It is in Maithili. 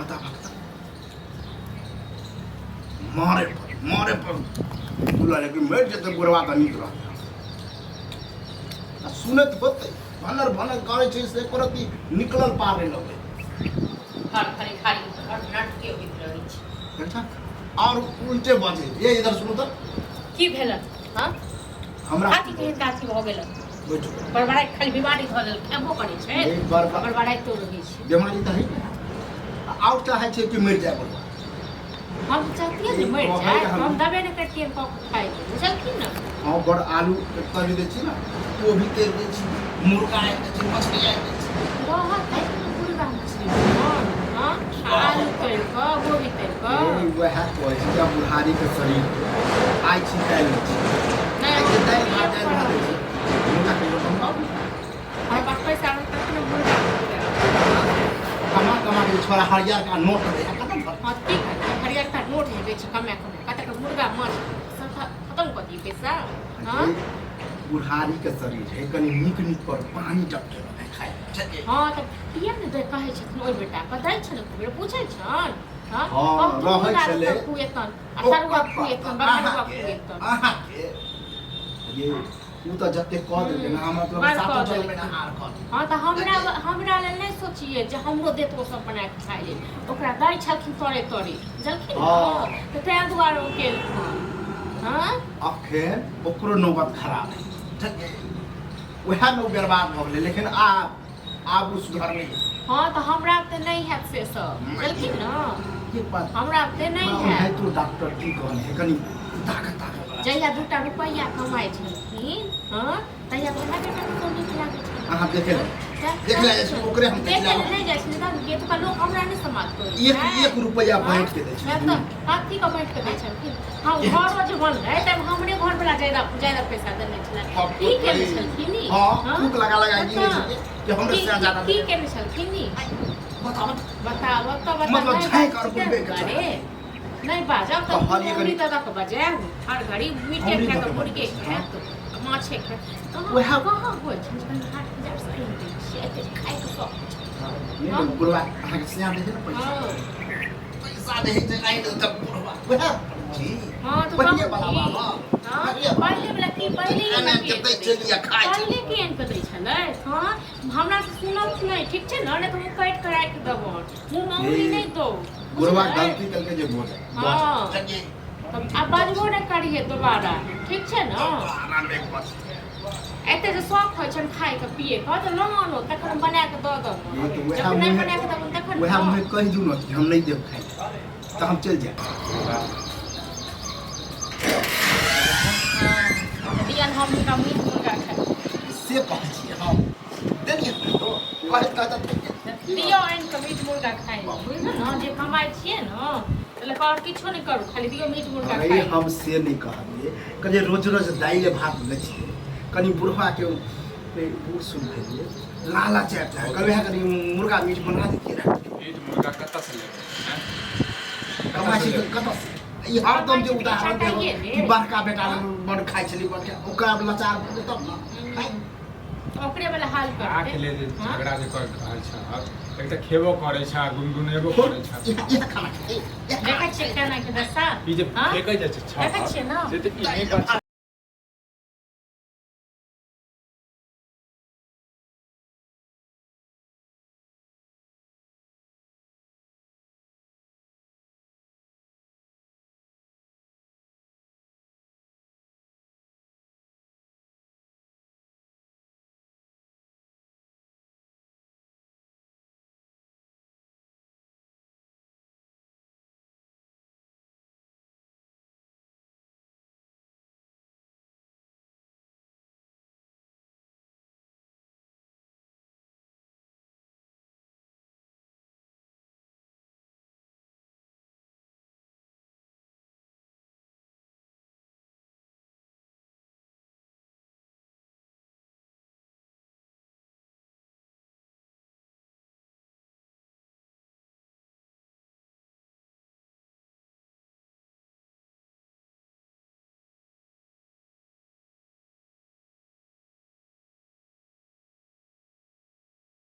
बता भक्त मारे पर मारे पर बोला लेकिन मरि जेतै बुढ़वा तऽ नीक रहतै आ सुनैत होतै भनर भनर करै छै से एको रत्ती निकलल पार नहि लगै। हर खाली खाली हर नाटके होइत रहै छै। अच्छा और उल्टे बजे ये इधर सुनू तऽ। की भेलन? हाँ, हमरा अथी केहन काथी भऽ गेलन? बैठू। बड़बड़ाइत खाली बीमारी धऽ लेल खेबो करै छै। ए, बड़बड़- बड़बड़ाइतो रहै छै। बीमारी तऽ है आओर चाहै छै कि मरि जाय बउआ। हम तऽ चाहतियै ने मरि कहै जाय, हम- हम दबे नहि करतियै कऽ के खाइ लेल, बुझलखिन ने? हँ, बड़ आलू तरि दै छी ने, कोबी तरि दै छी, मुर्गा आनि दै छी, मछली आनि दै छी। रहत मुर्गा मछली बनल, हँ, आलू तरि कऽ गोभी तरि कऽ। ए, वएह कहै छी जे बुढ़ारीके शरीर आइ छी काल्हि नहि छी। नहि, आइ जे दालि भात दालि भात दै छी, मुर्गा कहियो कम पाबू। हमरा पास पैसा रहत तखन ने मुर्गा खुआएब। कमा कमा के छोड़ा हरियर का नोट दै आ खतम कर। हँ, की करबै, हरियरका नोट जे दै छै कमा कमा कतेक मुर्गा माछ सब खतम कऽ दियै पैसा। हँ, बुढ़ारी के शरीर है, कनि नीक नीक पर पानी टपके रहै खाइ छै। हँ, तऽ किया ने दै कहै छथिन ओहि बेटाके दै छनि एक बेर पूछै छनि? हँ, हँ, कहथुन रहै मुर्गा छलै। खुएतन आ तरुआ खुएतन, बघरुआ खुएतन। अहाँके ये ओ तऽ जते कऽ देलकै ने हमरा मतलब बड़ सातो कऽ जन्म देलकै। मे हार कऽ देलकै। हँ, तऽ हमरा हमरा लेल नहि सोचिए जे हमरो देत ओ सब बना कऽ खाइ लेल। ओकरा दै छलखिन तोरे तोरे, बुझलखिन ने? हँ। तऽ ताहि दुआरे ओ केलखिन। हँ, अखन ओकरो नौबत खराब है, बुझलियै? उएह मे ओ बर्बाद भऽ गेलै, लेकिन आब आब ओ सुधरलै। हँ, तऽ हमरा तऽ नहि हैत से सब, बुझलखिन ने? एक बात हमरा तऽ नहि हैत। ओनाहितो डॉक्टर की कहने है, कनि ताकत ताकत वला। जहिया दूटा रुपैआ कमाइ छलखिन, हँ, तहिया तऽ हमरा बेटाके तो नीक लागै छलै। अहाँ देखे लए देख ले जाइ छी, ओकरे हम देख देखे ले। लए नहि जाइ छलै तहन एतुका लोक हमरा नहि समाज करै एक छै। एक रुपैआ हँ? बाँटि के दै छै। तऽ कथी के बाँटि के दै छलखिन? हँ, घरो जे बनलै तब हमरे घर वाला ज्यादा ज्यादा पैसा देने छलै। की केने छलखिन ई? हँ, हँ? थूक लगा लगा गिने तऽ छलै कि हमरे की से ज्यादा। की केने छलखिन ई? बताबऽ। बताबऽ तऽ बता। मतलब नहि झाँकि और बाजब बुलबे के अरे नहि बाजब तऽ कहलियै उंगली कनि- दऽ दऽ कऽ बजायब। हर घड़ी मीटे उंगली खायत दऽ कऽ मुर्गे बजबै। खायत माछे खायत। कहाँ उएह- कहाँ होइ छै जे कनि हाट बाजार से आनि दै छियै, एते खायके शौक छै। नहि तऽ बुढ़वा अहाँके सिया दै छै ने पैसा। हँ। पैसा दै छै आनि देलक बुढ़वा उएह जी। हँ, तऽ पहिले कहू वाला की? बाबा। हँ, पहिले वाला। पहिले वाला की? पहिले आनि आनि के दै छलियै, खाइ छलियै। पहिले के आनि कऽ दै छलै? हँ, हमरा से सुनत नहि, ठीक छै ने? नहि तऽ मुँह काटि कऽ राखि देबो, मुँहमे उंगली नहि दो। बुढ़वा गलती केलकै जे बोझ हँ, तऽ आब बजबो नहि करिहे दोबारा, ठीक छै ने? एते जे शौक होइ छनि खायके पियैके तऽ लऽ आनो, तखन हम बना कऽ दऽ देबो। ये तऽ उएह जखन नहि मुँहे- बना कऽ देबो तखन उएह ने। मुँहे कहि दू ने कि हम नहि देब खाइ तऽ हम चलि जायब। हँ, दियन, हम हुनका मीट मुर्गा खायब से कहै छियै हम देलियै तो कहैत कहैत थाकि गेलियै। दियौ आनि कऽ मीट मुर्गा खाइ लए, बुझलहुँ ने? जे कमाइ छियै ने तऽ आओर किछो नहि करू, खाली दियौ मीट मुर्गा अरे खाइ लए। हम से नहि कहलियै, कहलियै रोज रोज दालि भात दै छियै, कनि बुढ़वाके बूढ़ सूढ़ भेलियै, लालच आबि जाइ, कहलियै वएह कनि मुर्गा मीट बना दैतियै रहए। मीट मुर्गा कतऽसँ लेबै आँय? कमाइ कतऽसँ छी तऽ लेबै? कतऽसँ ई हरदम जे उदाहरण देब चटाइए ने। कि बड़का बेटा बड़ खाइ छलै, बड़का ओकरा लाचार भऽ गेलै तब ने खाइ। तऽ ओकरे वाला हाल करतै। अहाँके लेल जे हँ? झगड़ा जे कर रहल छह, एक तऽ खेबो करै छह, गुनगुनेबो करै छह। इएह इएह खाना खेतै, इएह खाना। देखै छियै खाना के दशा? ई जे हँ? फेकै जाइ छै देखै छियै ने? छह से तऽ ई नहि कर।